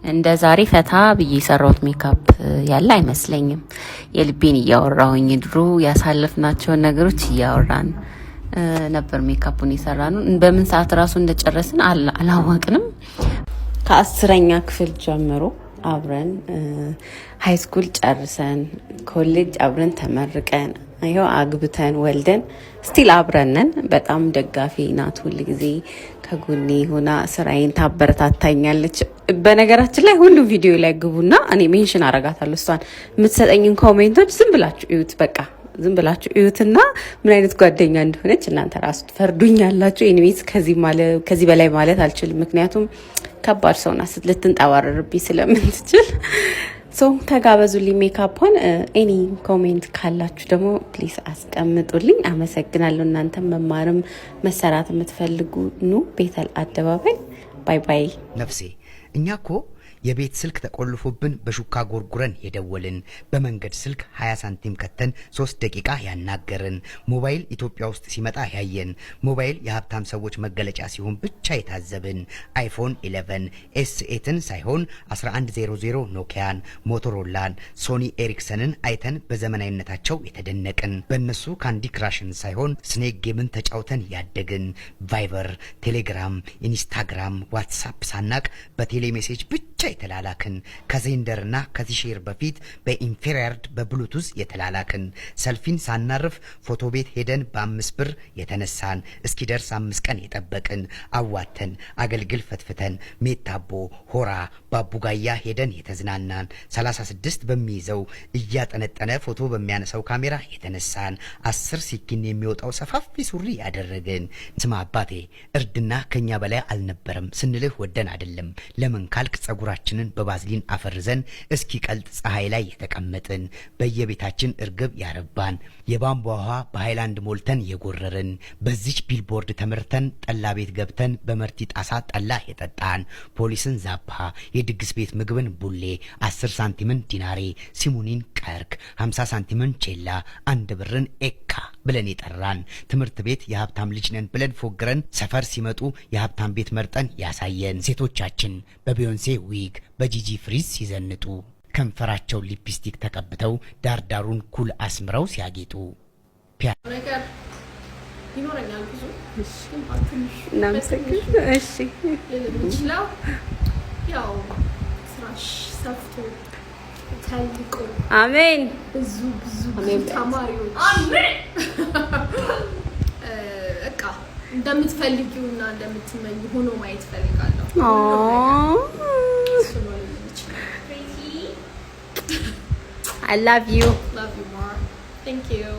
እንደ ዛሬ ፈታ ብዬ የሰራሁት ሜካፕ ያለ አይመስለኝም። የልቤን እያወራሁኝ ድሮ ያሳለፍናቸውን ነገሮች እያወራን ነበር ሜካፑን የሰራነው። በምን ሰዓት ራሱ እንደጨረስን አላወቅንም። ከ10ኛ ክፍል ጀምሮ አብረን high school ጨርሰን፣ ኮሌጅ አብረን ተመርቀን፣ ይኸው አግብተን ወልደን still አብረን ነን። በጣም ደጋፊ ናት። ሁል ጊዜ ከጎኔ ሆና ስራዬን ታበረታታኛለች። በነገራችን ላይ ሁሉ ቪዲዮ ላይ ግቡና እኔ mention አረጋታለሁ። እሷን የምትሰጠኝን comment ኦች ዝም ብላችሁ እዩት። በቃ ዝም ብላችሁ እዩትና ምን አይነት ጓደኛ እንደሆነች እናንተ ራሱ ትፈርዱኛላችሁ። Anyways፣ ከዚህ በላይ ማለት አልችልም፣ ምክንያቱም ከባድ ሰው ናት፣ ልትንጠባረርብኝ ስለምትችል። So ተጋበዙልኝ ሜካፖን። Any comment ካላችሁ ደግሞ please አስቀምጡልኝ። አመሰግናለሁ። እናንተም መማርም መሰራት የምትፈልጉ ኑ ቤተል አደባባይ። Bye bye። ነፍሴ፣ እኛ እኮ የቤት ስልክ ተቆልፎብን በሹካ ጎርጉረን የደወልን፣ በመንገድ ስልክ 20 ሳንቲም ከተን 3 ደቂቃ ያናገርን፣ ሞባይል ኢትዮጵያ ውስጥ ሲመጣ ያየን፣ ሞባይል የሀብታም ሰዎች መገለጫ ሲሆን ብቻ የታዘብን፣ iPhone 11 S8ን ሳይሆን 1100 ኖኪያን፣ ሞቶሮላን፣ ሶኒ ኤሪክሰንን አይተን በዘመናዊነታቸው የተደነቅን፣ በእነሱ Candy Crush ን ሳይሆን Snake game ን ተጫውተን ያደግን፣ ቫይበር፣ ቴሌግራም፣ ኢንስታግራም፣ ዋትሳፕ ሳናቅ በቴሌ message ብቻ የተላላክን፣ ከዜንደርና ከቲሼር በፊት በ infrared በ Bluetooth የተላላክን፣ ሰልፊን ሳናርፍ ፎቶ ቤት ሄደን በ5 ብር የተነሳን፣ እስኪደርስ 5 ቀን የጠበቅን፣ አዋተን አገልግል ፈትፍተን ሜታቦ፣ ሆራ፣ ባቡጋያ ሄደን የተዝናናን፣ 36 በሚይዘው እያጠነጠነ ፎቶ በሚያነሳው ካሜራ የተነሳን፣ 10 ሲኪን የሚወጣው ሰፋፊ ሱሪ ያደረግን። ስማ አባቴ፣ እርድና ከኛ በላይ አልነበረም ስንልህ ወደን አይደለም። ለምን ካልክ ጸጉራችንን በባዝሊን አፈርዘን እስኪቀልጥ ፀሐይ ላይ የተቀመጥን፣ በየቤታችን እርግብ ያረባን፣ የቧንቧ ውሃ በሃይላንድ ሞልተን የጎረርን፣ በዚች ቢልቦርድ ተመርተን ጠላ ቤት ገብተን በመርቲ ጣሳ ጠላ የጠጣን፣ ፖሊስን ዛፓ፣ የድግስ ቤት ምግብን ቡሌ፣ 10 ሳንቲምን ዲናሬ፣ ሲሙኒን ቀርክ፣ 50 ሳንቲምን ቼላ፣ 1 ብርን ኤካ ብለን የጠራን፣ ትምህርት ቤት የሀብታም ልጅ ነን ብለን ፎግረን ሰፈር ሲመጡ የሀብታም ቤት መርጠን ያሳየን፣ ሴቶቻችን በቢዮንሴ ዊግ በጂጂ ፍሪዝ ሲዘንጡ፣ ከንፈራቸውን ሊፕስቲክ ተቀብተው ዳርዳሩን ኩል አስምረው ሲያጌጡ ነገር ይኖረኛል ብዙ፣ ግን በትንሹ እናመሰግን። እሺ። ልል የምችለው ያው ስራሽ ሰፍቶ ተልቆ አሜን። ብዙ ብዙ ብዙ አሜን። ተማሪዎች በቃ እንደምትፈልጊው እና እንደምትመኝ ሆኖ ማየት ፈልጋለሁ። እሱ ነው ልል የምችለው። I love you. Love you more. Thank you.